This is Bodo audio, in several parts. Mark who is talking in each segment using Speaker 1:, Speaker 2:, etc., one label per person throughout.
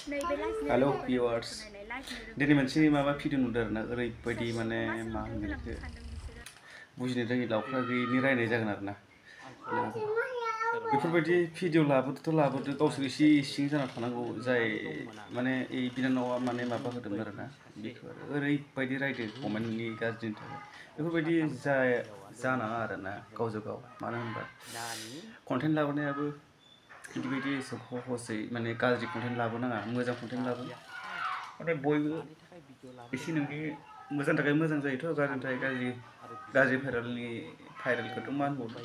Speaker 1: Hello viewers. Dini moनसे माबा भिडिअ नुदों आरोना ओरैबायदि माने मा होनगोन बेखौ बुजिनो रोङि लावखार गैयिनि रायनाय जागोन आरोना बेफोरबायदि भिडिअ लाबोदो गावसोर एसे सिं जाना थानांगौ जाय माने ए बिनानावा माने माबा होदोंमोन आरोना बेखौ ओरैबायदि रायदो कमेन्टनि गाज्रिनि थाखाय बेफोरबायदि जानाङा आरोना गावजों गाव मानो होनबा कन्टेन्ट लाबोनायाबो बिदि सहसै माने गाज्रि कन्टेन्ट लाबोनाङा मोजां कन्टेन्ट लाबो माने बयबो एसे नोंनि मोजां थाखाय मोजां जायोथ' गाज्रिनि थाखाय गाज्रि भाइरेलखौथ' मा होनबावनो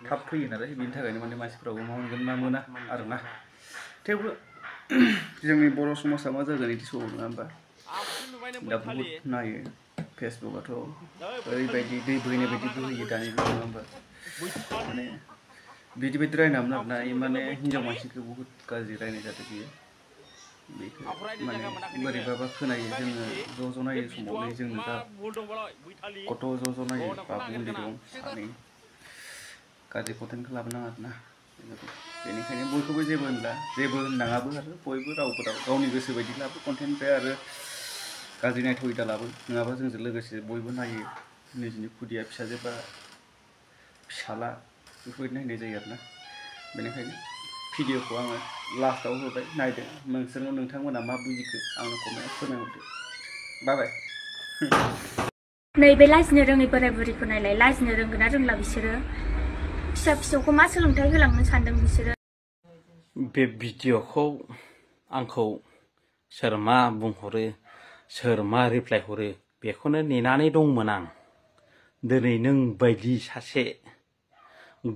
Speaker 1: थाब फैयो नालाय बेनि थाखायनो माने मानसिफोराबो मा मोनगोन मा मोना आरोना थेवबो जोंनि बर' समाजा मा जागोन बिदि समाव नङा होमबा दा बुहुत नायो फेसबुकआथ' ओरैबायदि दै बोहैनाय बायदि बोहैयो दानि नङा होमबा माने बिदि रायनामोन आरोना माने हिनजाव मानसिखौ बुहुत गाज्रि रायनाय जादों बियो बेखौ माने बोरैबाबा खोनायो जोङो ज' नायो समाव जोंनो दा गथ' ज' नायो बाबु उन्दै दं सानै गाज्रि कन्टेन्टखौ लाबोनाङा आरोना बेनिखायनो बयखौबो जेबो होननाङाबो आरो बयबो रावबो गावनि गोसो बायदि लाबो कन्टेन्टनिफ्राय आरो गाज्रि नायथावै दा लाबो नङाबा जोंजों लोगोसे बयबो नायो निजिनि खुदिया फिसाजो बा फिसाला बेफोरबायदि नायनाय जायो आरोना बेनिखायनो भिडिअखौ आङो लास्टआव होबाय नायदो नोंथांमोना मा बुजिखो आंनो कमेन्टआव फोरमायहरदो बाय बाय
Speaker 2: नैबे लाजिनो रोङै बोराय बुरिखौ नायलाय लाजिनो रोंगोन ना रोंला बिसोरो फिसा फिसौखौ मा सोलोंथाइ होलांनो सानदों बिसोरो
Speaker 3: बे भिडिअखौ आंखौ सोर मा बुंहरो सोर मा रिप्लाय हरो बेखौनो नेनानै दंमोन आं दिनै नों बायदि सासे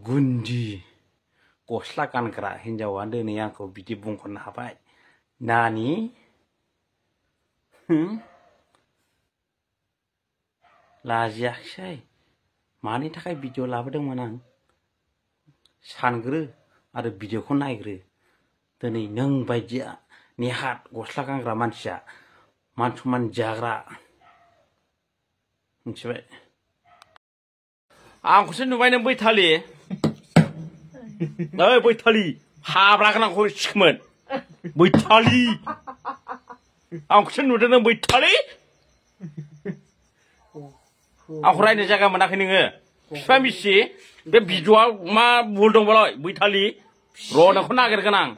Speaker 3: गुन्दि गस्ला गानग्रा हिनजावा दिनै आंखौ बिदि बुंहरनो हाबाय नानि लाजियाखिसै मानि थाखाय भिडिअ लाबोदोंमोन आं सानग्रो आरो भिडिअखौ नायग्रो दिनै नों बायदिया नेहात गस्ला गानग्रा मानसिया मान सनमान जाग्रा मिथिबाय आंखौसो नुबाय नों बैथालि ओइ बैथालि हाब्रा गोनांखौ सिखोमोन बैथालि आंखौसो नुदों नों बैथालि आंखौ रायनो जायगा मोनाखै नोङो बिफा मिसि बे भिडिअआ मा भुल दंबालाय बैथालि र' नोंखौ नागिरगोन आं